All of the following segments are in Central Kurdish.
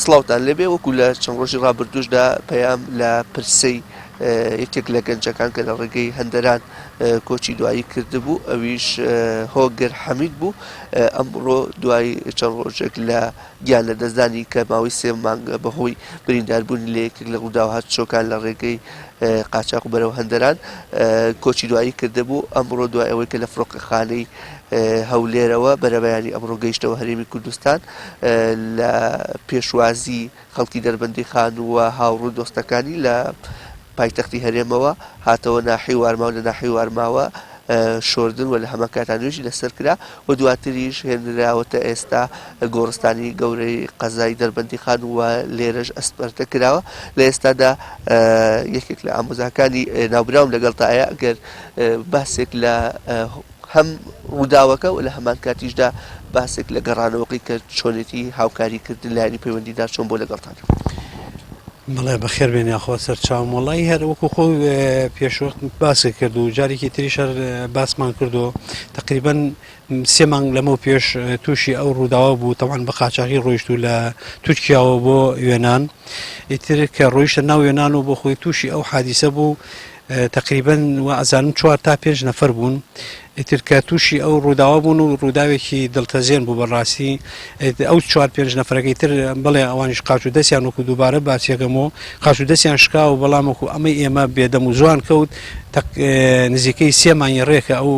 سڵاوتان لێبێ وەکو لە چەند ڕۆژی ڕابردووشدا پەیام لە پرسەی یەکێک لە گەنجەکان کە لە ڕێگەی هەندەران کۆچی دوایی کردبوو ئەویش هۆگر حەمید بوو ئەمڕۆ دوای چەند ڕۆژێک لە گیان لە دەستدانی کە ماوەی سێ مانگە بەهۆی برینداربوونی لە یەکێک لە ڕووداوە هاتوچۆکان لە ڕێگەی قاچاخ بەرەو هەندەران کۆچی دوایی کردبوو ئەمڕۆ دوای ئەوەی کە لە فڕۆکەخانەی هەولێرەوە بەرەبەیانی ئەمڕۆ گەیشتەوە هەرێمی کوردستان لە پێشوازی خەڵکی دەربەندیخان و هاوڕ و دۆستەکانی لە پایتەختی هەرێمەوە هاتەوە ناحی وارماو لە ناحی وارماوە شۆردن و لە هەمان کاتا نوێژی لەسەر کرا و دواتریش هێنراوەتە ئێستا گۆڕستانی گەورەی قەزای دەربەندیخان و لێرەش ئەسپەردە کراوە لە ئێستادا یەکێک لە ئامۆزاکانی ناوبراوم لەگەڵتایە ئەگەر باسێک لە هەم ڕووداوەکە و لە هەمان کاتیشدا باسێک لە گەڕانەوەکەی کە چۆنێتی هاوکاری کردن لایەنی پەیوەندیدار چۆن بۆ لەگەڵتان. بەڵێ بەخێر بێن یاخوا سەرچاوم وەڵی هەر وەکو خۆ پێشوەخت باست کرد و جارێکی تریش هەر باسمان کردو تقریبا سێ مانگ لەمەو پێش تووشی ئەو ڕووداوە بوو تەوان بە قاچاغی ڕۆیشت و لە تورکیاوە بۆ یۆناان ئیتر کە ڕۆیشتە ناو یۆناان و بۆ خۆی تووشی ئەو حادیسە بوو تەقریبەن وا ئەزانم چوار تا پێنج نەفەر بوون ئیتر کە تووشی ئەو ڕووداوە بوون و ڕووداوێکی دڵتەزێن بوو بەڕاستی ئەو چوار پێنج نەفرەکەی تر بڵێ ئەوانیش قاچ و دەستیان وەکو دووبارە باسیەکەمەوە قاچ و دەستیان شکا و بەڵام وەکو ئەمەی ئێمە بێدەم و زوان کەوت نزیکەی سێ مانگی ڕێکە ئەو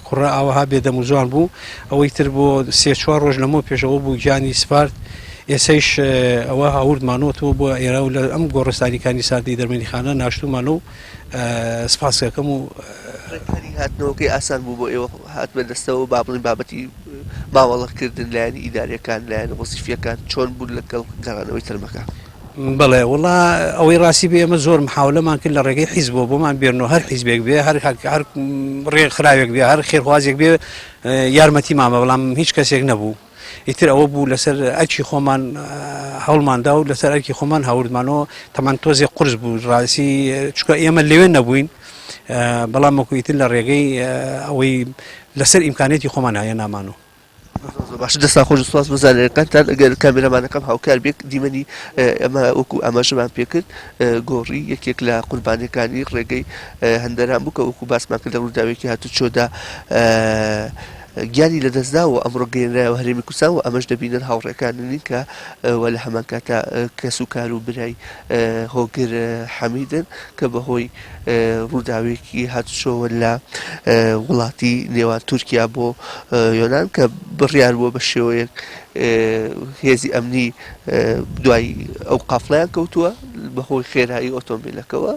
کوڕە ئاوەها بێدەم و زوان بوو ئەوەی تر بۆ سێ چوار ڕۆژ لەمەوە پێشەوە بوو گیانی سپارد ئێسەیش ئەوە هاوردمانەوەتەوە بۆ ئێرە و لە ئەم گۆڕستانی کانی ساردی دەرمەنیخانە ناشتوومانە و سپاس دەکەم و. ڕێکاری هاتنەوەکەی ئاسان بوو بۆ ئێوە هاتنە دەستەوە با بڵێین بابەتی مامەڵەکردن لایەنی ئیداریەکان لایەنە وەزیفیەکان چۆن بوون لەگەڵ گەڕانەوەی تەرمەکە؟ بەڵێ وەڵا ئەوەی ڕاستی بێ ئێمە زۆر محاولەمان کرد لە ڕێگەی حیزبەوە بۆمان بێنەوە هەر حیزبێک بێ هەر هەر ڕێکخراوێک بێ هەر خێرخوازێک بێ یارمەتیمان بە بەڵام هیچ کەسێک نەبوو. ئیتر ئەوە بوو لەسەر ئەرکی خۆمان هەوڵمان دا و لەسەر ئەرکی خۆمان هاوردمانەوە تەمان تۆزێ قورس بوو ڕاستی چکە ئێمە لەوێ نەبووین بەڵام وەکو ئیتر لە ڕێگەی ئەوەی لەسەر ئیمکانێتی خۆمان هەیە نامانەوە. باش دەستان خۆش سپاس بۆ زانیاریەکانتان ئەگەر کامێرامانەکەم هاوکار بێت دیمەنی ئەمە وەکو ئاماژەمان پێکرد گۆڕی یەکێک لە قوربانیەکانی ڕێگەی هەندەران بوو کە وەکو باسمان کرد لە ڕووداوێکی هاتوچۆدا گیانی لەدەستدا و ئەمڕۆ گەیەنرایەوە هەرێمی کوردستان و ئەمەش دەبینن هاوڕێکاننی کە و لە هەمان کاتا کەس و کار و برای هۆگر حەمیدن کە بەهۆی ڕووداوێکی هاتوچۆوە لە وڵاتی نێوان تورکیا بۆ یۆناان کە بڕیار بووە بە شێوەیەک هێزی ئەمنی دوای ئەو قافڵیان کەوتووە بەهۆی خێرایی ئۆتۆمبیلەکەوە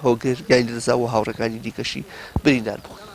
هۆگر گیانی لەدەستدا و هاوڕێکانی دیکەشی بریندار بوون.